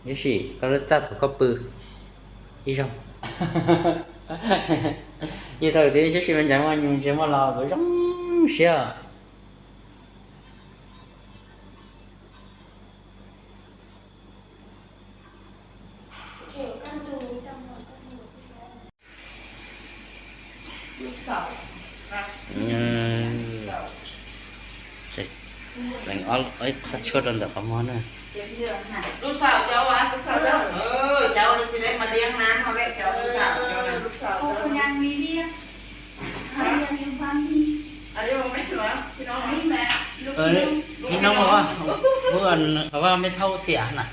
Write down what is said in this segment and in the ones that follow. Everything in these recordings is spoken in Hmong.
Tab sis koj lub txaj thaum koj pw ib zaug. Yus thaum twg tab sis me ntsis muaj nyuj ntsis muaj los kuv zoo siab. Lees ob qho tshuaj rau ntawm qhov muag na. Ib hnub ua, ua qhov vaj mej thaub xiam na.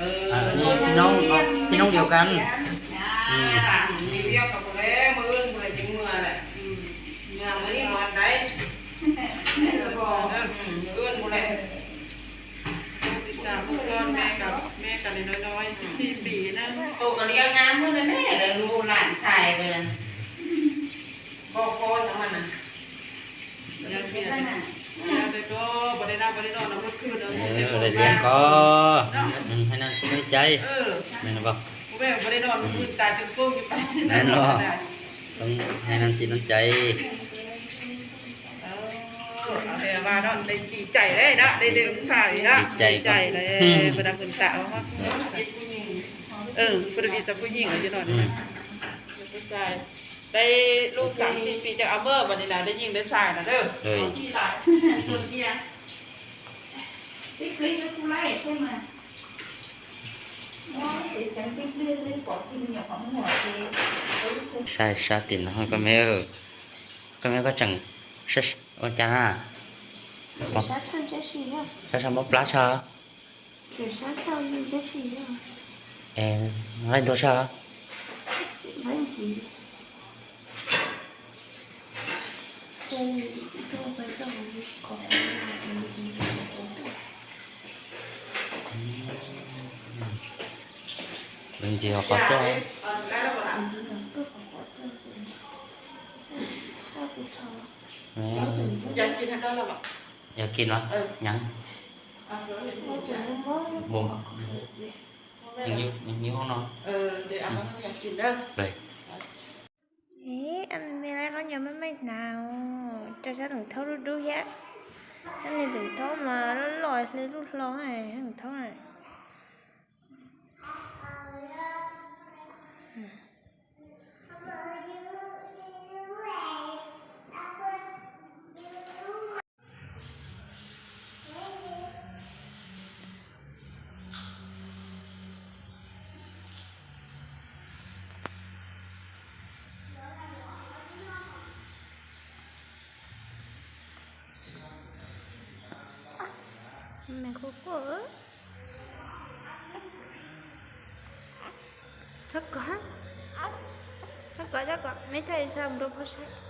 Ib hnub, ib hnub yuav kab. Daim liam ko, hais neeg tsis txawj cai, hais neeg tsis txawj cai. Cai, cai, cai. Saib sab tim no, koj me, koj me koj tseem ua cas na? Sab sab mob plab sab. Nqaij ntuag sab. Lawv ntxiv qhov tuaj. Yog kis no, nyeem. Mus, mus hauv no. Ê, me me lawv koj nyob maj maj hnav, rau sab teem thaub dub dub thiab. Sab niag teem thaub mas loj loj li lub hlo, teem thaub na. Me kuj kuj. Txhob kov, txhob kov, txhob kov, meb thaij rau phauj saib.